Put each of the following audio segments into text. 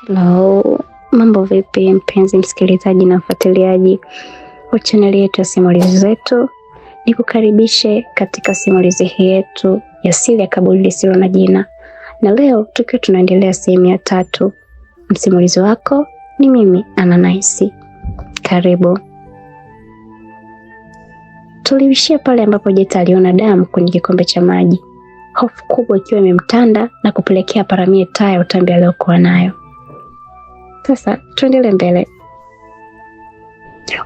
Hello, mambo vipi mpenzi msikilizaji na mfuatiliaji wa chaneli yetu ya simulizi zetu, nikukaribishe katika simulizi hii yetu ya Siri ya Kaburi Lisilo na Jina, na leo tukiwa tunaendelea sehemu ya tatu. Msimulizi wako ni mimi Ananaisi. Karibu. Tuliishia pale ambapo Jeta aliona damu kwenye kikombe cha maji, hofu kubwa ikiwa imemtanda na kupelekea paramie taa ya utambi aliyokuwa nayo. Sasa tuendelee mbele.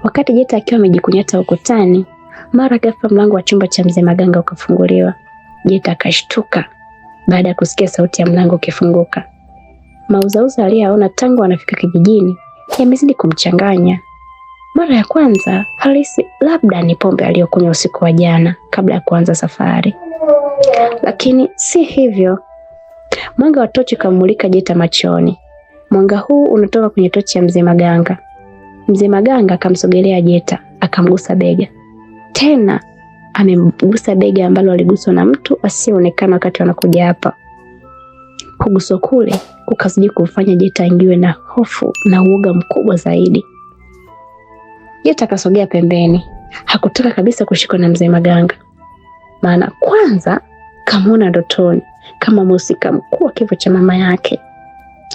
Wakati Jeta akiwa amejikunyata ukutani, mara ghafla mlango wa chumba cha mzee Maganga ukafunguliwa. Jeta akashtuka baada ya kusikia sauti ya mlango ukifunguka. Mauzauza aliyoyaona tangu anafika kijijini yamezidi kumchanganya. Mara ya kwanza halisi labda ni pombe aliyokunywa usiku wa jana kabla ya kuanza safari, lakini si hivyo. Mwanga wa tochi ukamulika Jeta machoni. Mwanga huu unatoka kwenye tochi ya mzee Maganga. Mzee Maganga akamsogelea Jeta, akamgusa bega. Tena amemgusa bega ambalo aliguswa na mtu asiyeonekana wakati wanakuja hapa. Kuguswa kule kukazidi kumfanya Jeta aingiwe na hofu na uoga mkubwa zaidi. Jeta akasogea pembeni, hakutaka kabisa kushikwa na mzee Maganga, maana kwanza kamwona ndotoni kama mhusika mkuu wa kifo cha mama yake.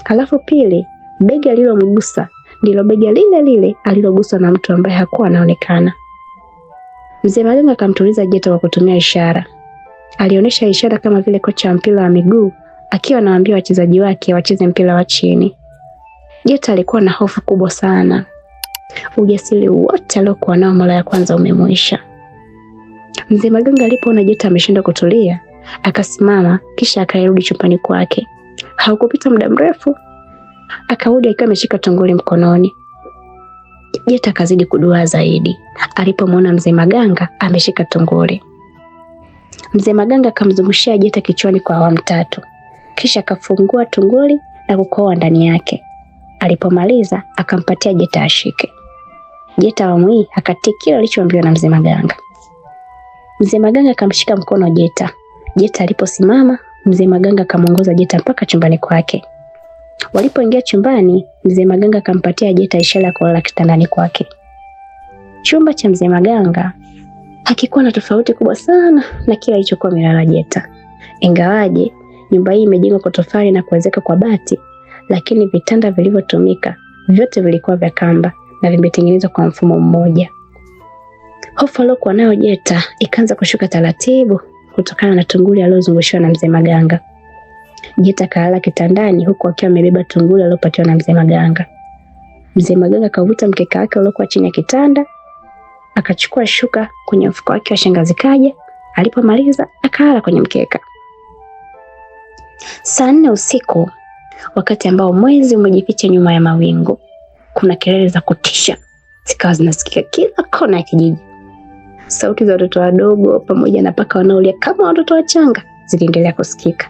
Halafu pili, bega alilomgusa ndilo bega lile lile aliloguswa na mtu ambaye hakuwa anaonekana. Mzee Maganga akamtuliza Jeta kwa kutumia ishara. Alionyesha ishara kama vile kocha wa mpira wa miguu akiwa anawaambia wachezaji wake wacheze mpira wa chini. Jeta alikuwa na hofu kubwa sana. Ujasiri wote aliokuwa nao mara ya kwanza umemwisha. Mzee Maganga alipoona Jeta ameshindwa kutulia, akasimama kisha akarudi chumbani kwake. Haukupita muda mrefu, akarudi akiwa ameshika tunguli mkononi. Jeta akazidi kuduaa zaidi alipomwona mzee Maganga ameshika tunguli. Mzee Maganga akamzungushia Jeta kichwani kwa awamu tatu, kisha akafungua tunguli na kukohoa ndani yake. Alipomaliza akampatia Jeta ashike. Jeta awamu hii akatii kile alichoambiwa na mzee Maganga. Mzee Maganga akamshika mkono Jeta. Jeta aliposimama, mzee Maganga akamwongoza Jeta mpaka chumbani kwake. Walipoingia chumbani, mzee Maganga akampatia Jeta ishara ya kulala kitandani kwake. Chumba cha mzee Maganga hakikuwa na tofauti kubwa sana na kile alichokuwa amelala Jeta. Ingawaje nyumba hii imejengwa kwa tofali na kuezeka kwa bati, lakini vitanda vilivyotumika vyote vilikuwa vya kamba na vimetengenezwa kwa mfumo mmoja. Hofu aliyokuwa nayo Jeta ikaanza kushuka taratibu kutokana na tunguli aliyozungushiwa na mzee Maganga. Jeta kalala kitandani huku akiwa amebeba tunguli aliyopatiwa na mzee Maganga. Mzee Maganga akavuta mkeka wake uliokuwa chini ya kitanda, akachukua shuka kwenye mfuko wake wa shangazi Kaja. Alipomaliza akalala kwenye mkeka. Saa 4 usiku, wakati ambao mwezi umejificha nyuma ya mawingu, kuna kelele za kutisha zikawa zinasikika kila kona ya kijiji. Sauti za watoto wadogo pamoja na paka wanaolia kama watoto wachanga ziliendelea kusikika.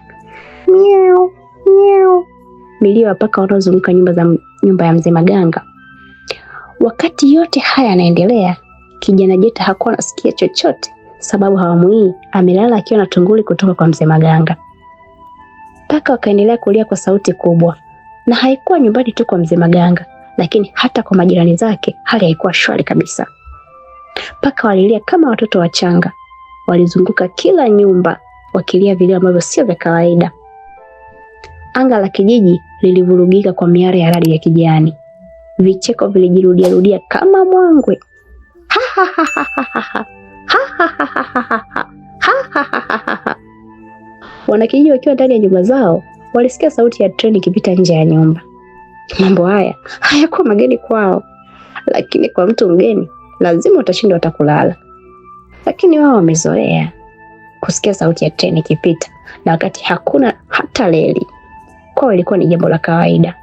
Miau, miau, milio ya paka wanaozunguka nyumba ya mzee Maganga. Wakati yote haya yanaendelea, kijana Jeta hakuwa anasikia chochote, sababu awamu hii amelala akiwa na tunguli kutoka kwa mzee Maganga. Paka wakaendelea kulia kwa sauti kubwa, na haikuwa nyumbani tu kwa mzee Maganga, lakini hata kwa majirani zake hali haikuwa shwari kabisa. Paka walilia kama watoto wachanga, walizunguka kila nyumba wakilia vilio ambavyo sio vya kawaida. Anga la kijiji lilivurugika kwa miale ya radi ya kijani. Vicheko vilijirudia rudia kama mwangwe. Ha ha ha ha ha ha. Ha ha ha ha ha ha. Ha ha ha. Wanakijiji wakiwa ndani ya nyumba zao walisikia sauti ya treni ikipita nje ya nyumba. Mambo haya hayakuwa mageni kwao, lakini kwa mtu mgeni lazima utashindwa hata kulala. Lakini wao wamezoea kusikia sauti ya treni ikipita, na wakati hakuna hata reli, kwao ilikuwa ni jambo la kawaida.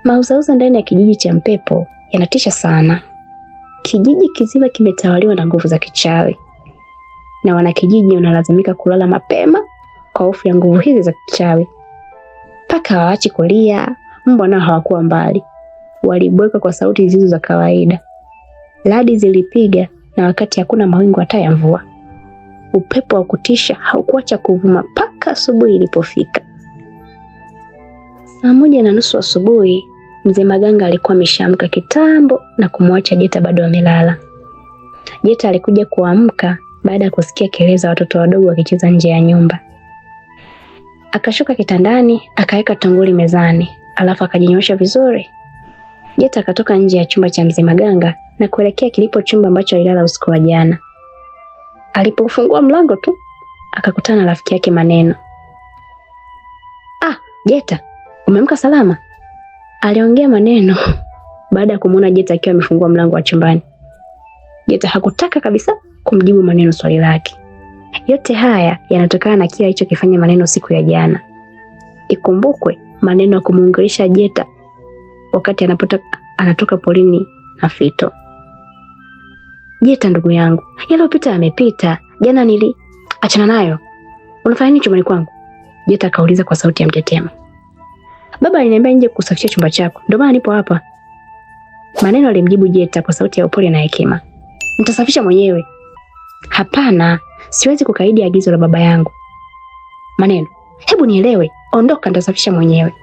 Mauzauza ndani ya kijiji cha Mpepo yanatisha sana. Kijiji kizima kimetawaliwa na nguvu za kichawi, na wanakijiji wanalazimika kulala mapema kwa hofu ya nguvu hizi za kichawi. Paka hawaachi kulia, mbwa nao hawakuwa mbali, walibweka kwa sauti zisizo za kawaida. Radi zilipiga na wakati hakuna mawingu hata ya mvua. Upepo wa kutisha haukuacha kuvuma mpaka asubuhi ilipofika. Saa 1:30 asubuhi, Mzee Maganga alikuwa ameshaamka kitambo na kumwacha Jeta bado amelala. Jeta alikuja kuamka baada ya kusikia kelele za watoto wadogo wakicheza nje ya nyumba. Akashuka kitandani, akaweka tunguli mezani, alafu akajinyoosha vizuri. Jeta akatoka nje ya chumba cha Mzee Maganga na kuelekea kilipo chumba ambacho alilala usiku wa jana. Alipofungua mlango tu, akakutana na rafiki yake Maneno. "Ah, Jeta, umeamka salama?" Aliongea Maneno baada ya kumuona Jeta akiwa amefungua mlango wa chumbani. Jeta hakutaka kabisa kumjibu Maneno swali lake. Yote haya yanatokana na kile alichokifanya Maneno siku ya jana. Ikumbukwe Maneno kumuunganisha Jeta wakati anatoka polini na Fito. "Jeta ndugu yangu, yaliyopita yamepita. Jana nili achana nayo. Unafanya nini chumbani kwangu?" Jeta akauliza kwa sauti ya mtetemo. "Baba aliniambia nje kusafisha chumba chako, ndio maana nipo hapa." Maneno alimjibu Jeta kwa sauti ya upole na hekima. "Nitasafisha mwenyewe." "Hapana, siwezi kukaidi agizo la baba yangu." "Maneno, hebu nielewe, ondoka, nitasafisha mwenyewe.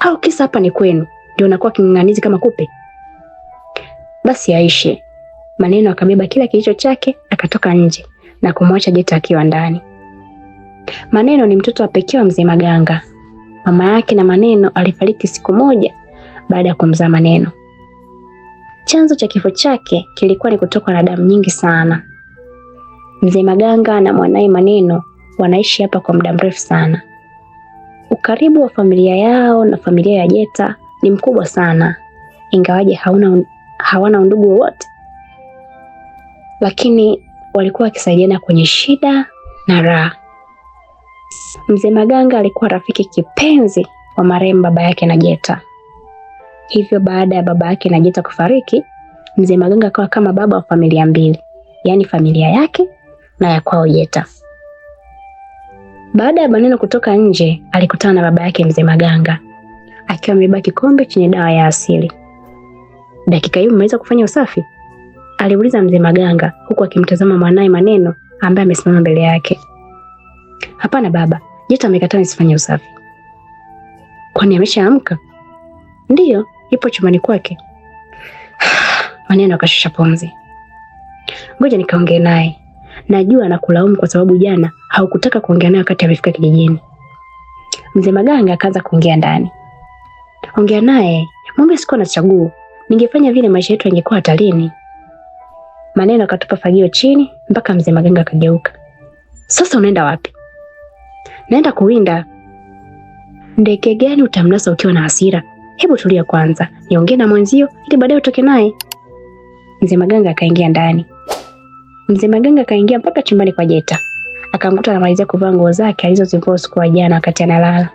Au kisa hapa ni kwenu, ndio nakuwa king'ang'anizi kama kupe?" Basi aishe. Maneno akabeba kila kilicho chake akatoka nje na kumwacha Jeta akiwa ndani. Maneno ni mtoto wa pekee wa Mzee Maganga. Mama yake na Maneno alifariki siku moja baada ya kumzaa Maneno. Chanzo cha kifo chake kilikuwa ni kutokwa na damu nyingi sana. Mzee Maganga na mwanae Maneno wanaishi hapa kwa muda mrefu sana. Ukaribu wa familia yao na familia ya Jeta ni mkubwa sana, ingawaje hawana undugu wowote, lakini walikuwa wakisaidiana kwenye shida na raha. Mzee Maganga alikuwa rafiki kipenzi wa marehemu baba yake na Jeta. Hivyo baada ya baba yake na Jeta kufariki, Mzee Maganga akawa kama baba wa familia mbili, yaani familia yake na ya kwao Jeta. Baada ya Maneno kutoka nje, alikutana na baba yake Mzee Maganga akiwa amebeba kikombe chenye dawa ya asili. "Dakika hii umeweza kufanya usafi?" aliuliza Mzee Maganga huku akimtazama mwanae Maneno ambaye amesimama mbele yake. "Hapana baba, Jeta amekataa nisifanye usafi." "Kwani ameshaamka?" "Ndiyo, yupo chumbani kwake." Maneno akashusha pumzi. "Ngoja nikaongee naye. Najua anakulaumu kwa sababu jana haukutaka kuongea naye wakati amefika kijijini." Mzee Maganga akaanza kuingia ndani. "Ongea naye, mwambie sikuwa na chaguo. Ningefanya vile maisha yetu yangekuwa hatarini." Maneno akatupa fagio chini mpaka Mzee Maganga akageuka. "Sasa unaenda wapi?" "Naenda kuwinda." "Ndege gani utamnasa ukiwa na hasira? Hebu tulia kwanza, niongee na mwenzio ili baadaye utoke naye." Mzee Maganga akaingia ndani. Mzee Maganga akaingia mpaka chumbani kwa Jeta. Akamkuta anamalizia kuvaa nguo zake alizozivua usiku wa jana wakati analala.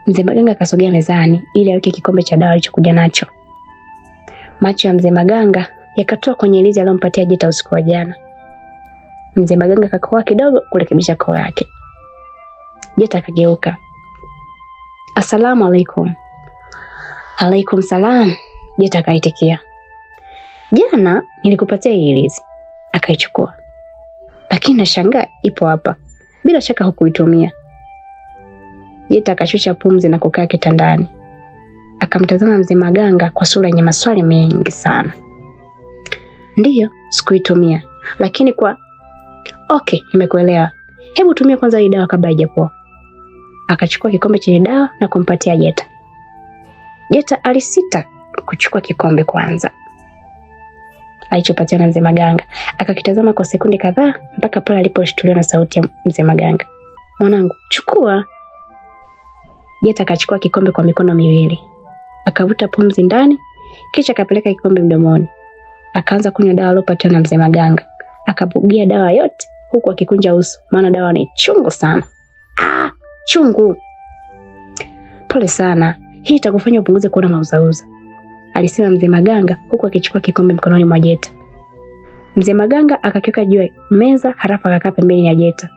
Mzee Maganga akasogea mezani ili aweke kikombe cha dawa alichokuja nacho. Macho ya Mzee Maganga yakatoa kwenye lizi aliyompatia Jeta usiku wa jana. Mzee Maganga akakohoa kidogo kurekebisha koo yake. Jeta akageuka. "Asalamu alaikum." "Alaikum salam," Jeta akaitikia. "Jana nilikupatia hii ilizi." Akaichukua. "Lakini nashangaa ipo hapa. Bila shaka hukuitumia." Jeta akashusha pumzi na kukaa kitandani. Akamtazama Mzee Maganga kwa sura yenye maswali mengi sana. "Ndiyo, sikuitumia. Lakini kwa okay, nimekuelewa. Hebu tumia kwanza hii dawa kabla haijapoa." Akachukua kikombe chenye dawa na kumpatia Jeta. Jeta alisita kuchukua kikombe kwanza alichopatiwa na Mzee Maganga. Akakitazama kwa sekunde kadhaa mpaka pale aliposhtuliwa na sauti ya Mzee Maganga. "Mwanangu, chukua." Jeta akachukua kikombe kwa mikono miwili. Akavuta pumzi ndani, kisha akapeleka kikombe mdomoni. Akaanza kunywa dawa aliyopatiwa na Mzee Maganga. Akabugia dawa yote huku akikunja uso, maana dawa ni chungu sana. "Ah, chungu. Pole sana. Hii itakufanya upunguze kuona mauzauza," alisema Mzee Maganga huku akichukua kikombe mkononi mwa Jeta. Mzee Maganga akakiweka juu ya meza, halafu akakaa pembeni ya Jeta.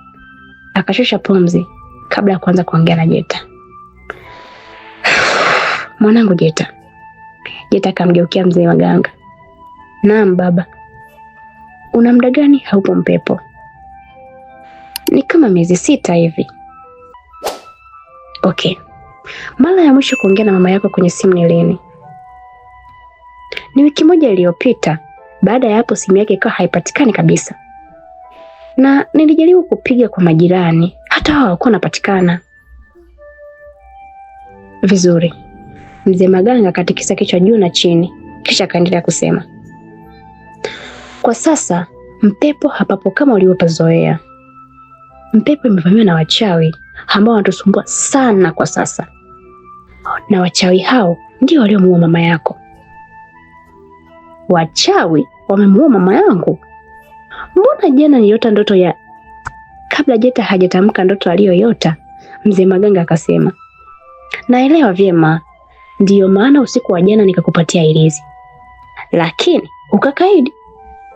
Akashusha pumzi kabla ya kuanza kuongea na Jeta. "Mwanangu Jeta." Jeta akamgeukia Mzee Maganga. "Naam baba." "Una muda gani haupo mpepo?" "Ni kama miezi 6 hivi." "Okay, Mara ya mwisho kuongea na mama yako kwenye simu ni lini? Ni wiki moja iliyopita. Baada ya hapo simu yake ikawa haipatikani kabisa, na nilijaribu kupiga kwa majirani, hata hao hawakuwa wanapatikana. Vizuri. Mzee Maganga akatikisa kichwa juu na chini, kisha akaendelea kusema, kwa sasa Mpepo hapapo kama ulivyopazoea. Mpepo imevamiwa na wachawi ambao wanatusumbua sana kwa sasa, na wachawi hao ndio waliomuua mama yako. Wachawi wamemuua mama yangu? Mbona jana niliota ndoto ya... Kabla Jeta hajatamka ndoto aliyoyota, mzee Maganga akasema, naelewa vyema, ndiyo maana usiku wa jana nikakupatia ilizi, lakini ukakaidi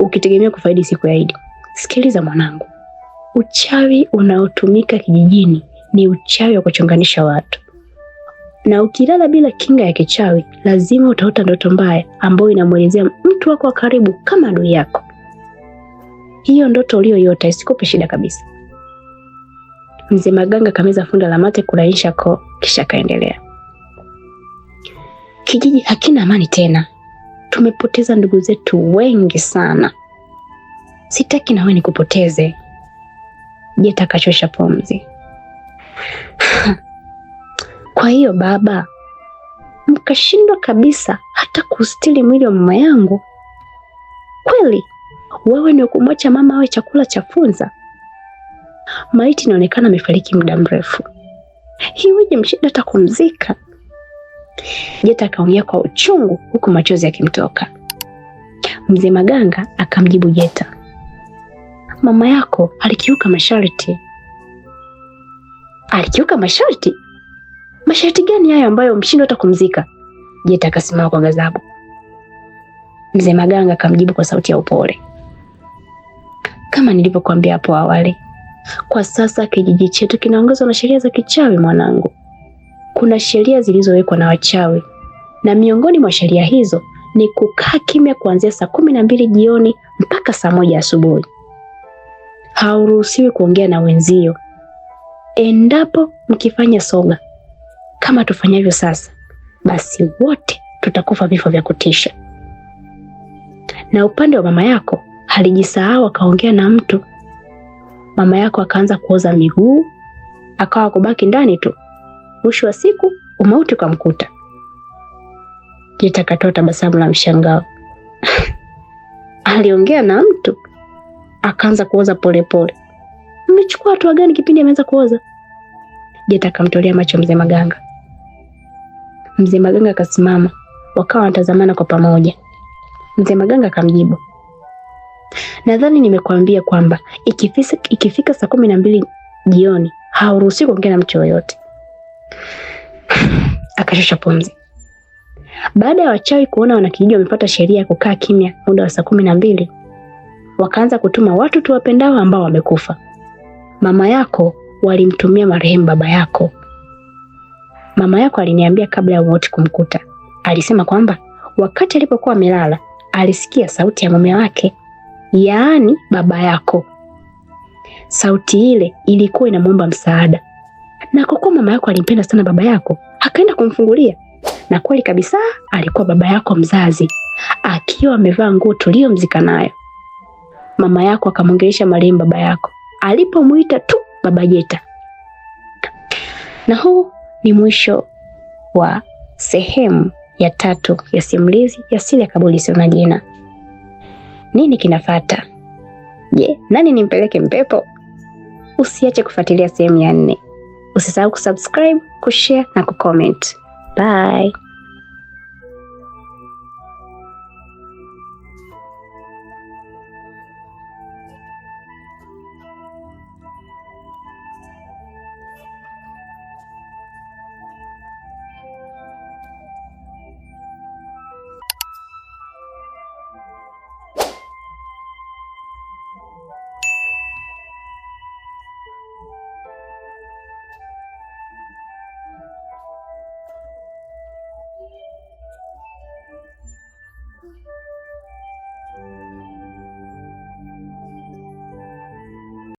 ukitegemea kufaidi siku ya Idi. Sikiliza mwanangu, uchawi unaotumika kijijini ni uchawi wa kuchonganisha watu, na ukilala bila kinga ya kichawi lazima utaota ndoto mbaya ambayo inamwelezea mtu wako wa karibu kama adui yako. Hiyo ndoto uliyoiota isikupe shida kabisa. Mzee Maganga kameza funda la mate kulainisha koo, kisha kaendelea. Kijiji hakina amani tena, tumepoteza ndugu zetu wengi sana. Sitaki na wewe nikupoteze. Jeta akashusha pumzi. Kwa hiyo baba, mkashindwa kabisa hata kustili mwili wa mama yangu? Kweli wewe ni kumwacha mama awe chakula cha funza? Maiti inaonekana amefariki muda mrefu, hiweje mshinda hata kumzika? Jeta akaongea kwa uchungu huku machozi yakimtoka. Mzee Maganga akamjibu Jeta, mama yako alikiuka masharti. Alikiuka masharti? Masharti gani hayo ambayo mshindo hata kumzika? Jeta akasimama kwa ghadhabu. Mzee Maganga akamjibu kwa sauti ya upole, kama nilivyokuambia hapo awali, kwa sasa kijiji chetu kinaongozwa na sheria za kichawi mwanangu. Kuna sheria zilizowekwa na wachawi, na miongoni mwa sheria hizo ni kukaa kimya kuanzia saa 12 jioni mpaka saa 1 asubuhi. Hauruhusiwi kuongea na wenzio. Endapo mkifanya soga kama tufanyavyo sasa, basi wote tutakufa vifo vya kutisha. Na upande wa mama yako alijisahau akaongea na mtu. Mama yako akaanza kuoza miguu, akawa kubaki ndani tu. Mwisho wa siku umauti ukamkuta. Jeta akatoa tabasamu la mshangao. Aliongea na mtu akaanza kuoza polepole. Mmechukua hatua gani kipindi ameanza kuoza? Jeta akamtolea macho mzee Maganga. Mzee Maganga akasimama, wakawa wanatazamana kwa pamoja. Mzee Maganga akamjibu, nadhani nimekuambia kwamba ikifika saa 12 jioni hauruhusiwi kuongea na mtu yoyote. Akashusha pumzi. Baada ya wachawi kuona wanakijiji wamepata sheria ya kukaa kimya muda wa saa 12, wakaanza kutuma watu tuwapendao ambao wamekufa. Mama yako walimtumia marehemu baba yako. Mama yako aliniambia kabla ya umauti kumkuta, alisema kwamba wakati alipokuwa amelala alisikia sauti ya mume wake, yaani baba yako. Sauti ile ilikuwa inamwomba msaada, na kwa kuwa mama yako alimpenda sana baba yako, akaenda kumfungulia, na kweli kabisa alikuwa baba yako mzazi, akiwa amevaa nguo tuliyomzika nayo. Mama yako akamwongelesha marehemu baba yako alipomuita tu baba Jeta. Na huu ni mwisho wa sehemu ya 3 ya simulizi ya Siri ya Kaburi Isiyo na Jina. Nini kinafata? Je, nani nimpeleke Mpepo? Usiache kufuatilia sehemu ya 4. Usisahau kusubscribe, kushare na kucomment. Bye.